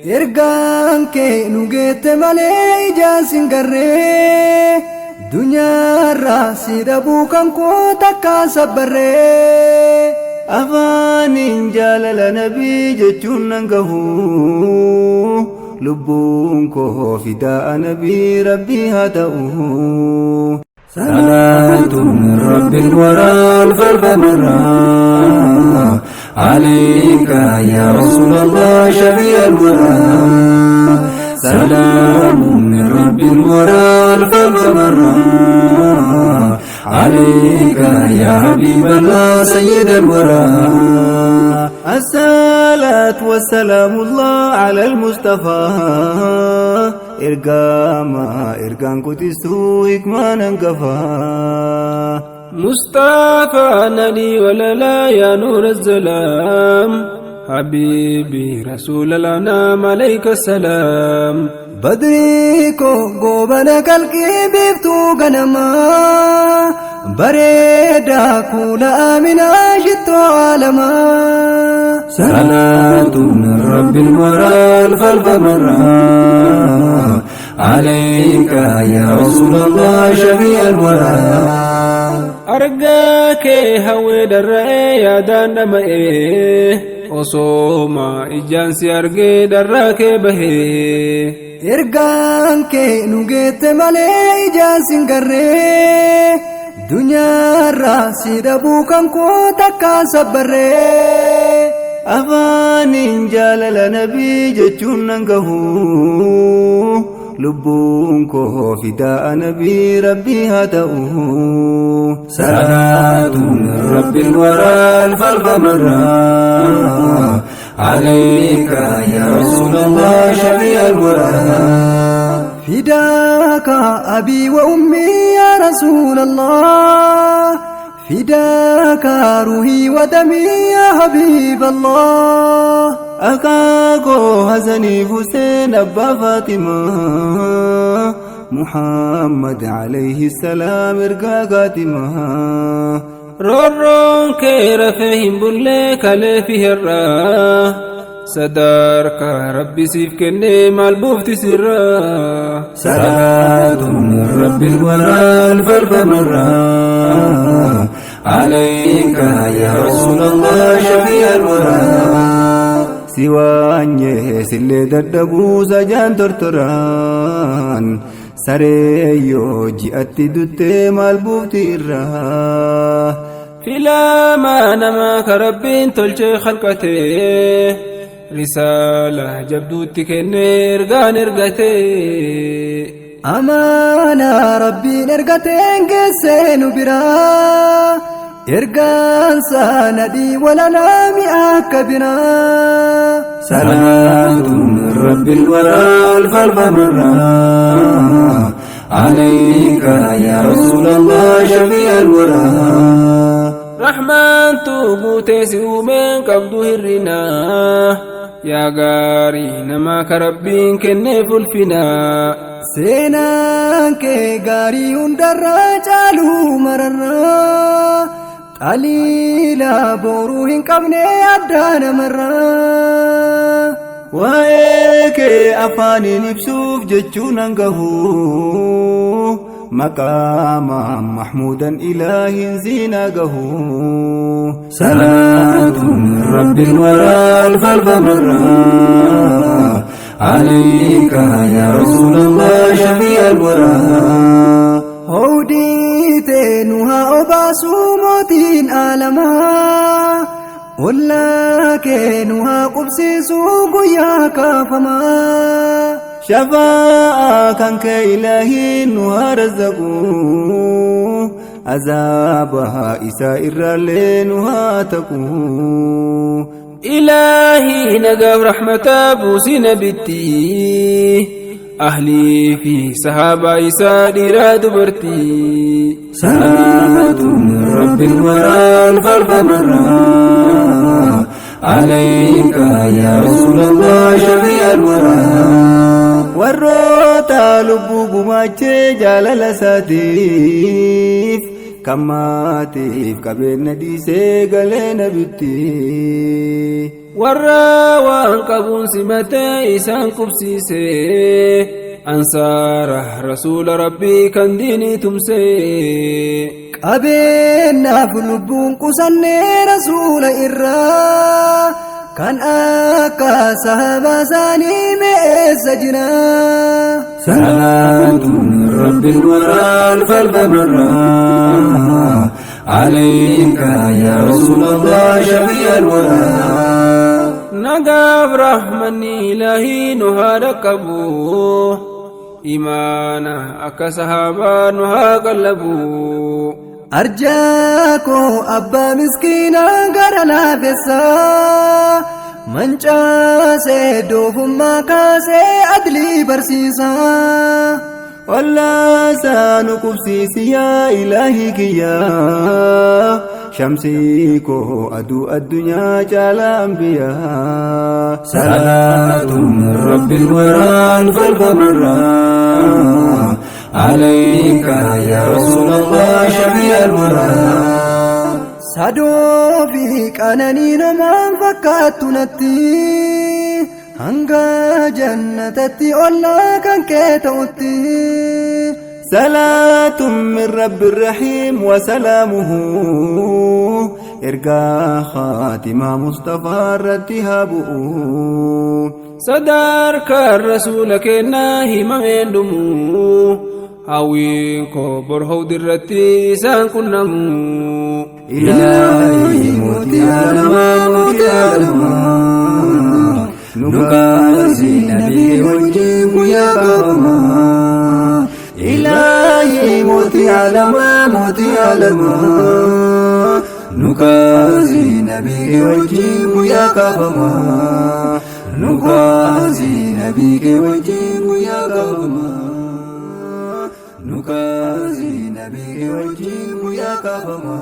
Ergaan kee nu geette malee ijaan sin garree, dunyaarraa si dhabuu kan koo takkaan sabbarree. Afaaniin jaalala nabii jechuun nan gahu, lubbuun koo fidaa nabii rabbii haa ta'u. صلاة من رب الورى الفرد مرة عليك يا رسول الله شفيع الورى. سلام من رب الورى الفرد مرة عليك يا حبيب الله سيد الورى. الصلاة والسلام الله على المصطفى، ergama ergaan kutistuu hikmaan hangafaa. مصطفى نبي ولا لا يا نور الظلام، حبيبي رسول الأنام عليك السلام. Badrii koo goobana kalqii biiftuu ganamaa, bareedaa kuula aaminaa shittoo aalamaa. صلاة من رب الورى الفرد مرة عليك يا رسول الله شفيع الورى. Argaa kee hawwee dharra'ee yaadaan dhama'ee, osooma ijaan si argee dharraa kee bahee. Ergaan kee nu geette malee ijaan sin garree, dunyaarraa si dhabuu kan koo takkaan sabbarree. Afaaniin jaalala nabii jechuun nan gahu, lubbuun koo fidaa nabii rabbii haa ta'u. صلاة من رب الورى الفرد مرة عليك يا رسول الله شفيع الورى. فداك أبي وأمي يا رسول الله، فداك روحي ودمي يا حبيب الله. Akaakoo Hasaniif Huseen abbaa Faatimaa, Muhammad alayhi salaam ergaa kaatimaa. Roorroon kee rafee hin bullee kalee fi hir'aa, sadarkaa rabbi siif kennee maal buufti sirraa. صلاة من رب الورى الفرد مرة عليك يا رسول الله شفيع الورى. Siwaanye sillee dadhabuu sajaan tortoraan, sareeyyoo ji'atti duttee maal buufti irraa. Filaamaa namaa ka rabbiin tolchee khalqatee, risaala jabduutti kennee ergaan ergatee. Amaanaa rabbiin ergateen geessee nu biraa, ergaan nadhii walanaa mi'a akka biraa. صلاة من رب الورى الفرد مرة عليك يا رسول الله شفيع الورى. Rahmaantu guutee si uumeen qabdu hir'inaa, yaa gaarii namaa ka rabbiin kenneef ulfinaa. Seenaan kee gaarii hundarraa caaluu mararraa, xaliila boruu hin qabne addaa namarraa. Waa'ee kee afaaniin ibsuuf jechuun hangahu, maqaama mahmuudan ilaahin siinaa gahu. صلاة من رب الورى الفرد مرة عليك يا رسول الله شفيع الورى. Hawdiitee nu haa obaasuu mootiin aalamaa, ollaa kee nu haa qubsiisuu guyyaa kaafamaa. Shafaa'a kan kee ilaahiin nu haa razzaqu, azaaba isaa irraallee nu haa taqu. Ilaahii nagaaf rahmataa buusii nabitti, ahlii fi sahaabaa isaa dhiiraa dubartii. صلاة من رب الورى الفرد مرة عليك يا رسول الله شفيع الورى. Warroota lubbuu gumaachee jaalala isaatiif, kan maatiif qabeenya dhiisee galee nabitti. Warra waan qabuun simatee isaan qubsiise. Ansaara rasuula rabbii kan diinii tumse. Qabeenyaaf lubbuun qusannee rasuula irraa kan akka sahabaa isaanii meessa jira. صلاة من رب الورى الفلف مرة عليك يا رسول الله شفيع الورى. Nagaaf rahmanni ilaahii nu haa dhaqqabu. Imaana akka sahaabaa nu haa qallabu. Arjaa koo abbaa miskiinaa gara laafessaa mancaasee doofummaa kaasee adlii barsiisaa. Wallaasaa nu qubsiisi yaa ilaahii kiyyaa, shamsii koo aduu addunyaa caala ambiyaa. صلاة من رب الورى الفلف مرة عليك يا رسول الله شفيع الورى. Sadoo fi qananii namaan fakkaattu natti hanga jannatatti ollaa kan kee ta'utti. صلاة من رب الرحيم وسلامه إرقى خاتم مصطفى ردها بؤ. Sadarkaan rasuula kennaa himameen dhumu. Hawwiin koo bor hawdirratti isaan qunnamu. إلهي موتي عالما موتي عالما نكاسي نبي وجيب يا قوما. إلهي موتي عالما موتي عالما نكاسي نبي وجيب يا قوما. نكاسي نبي وجيب يا قوما. نكاسي نبي وجيب يا قوما.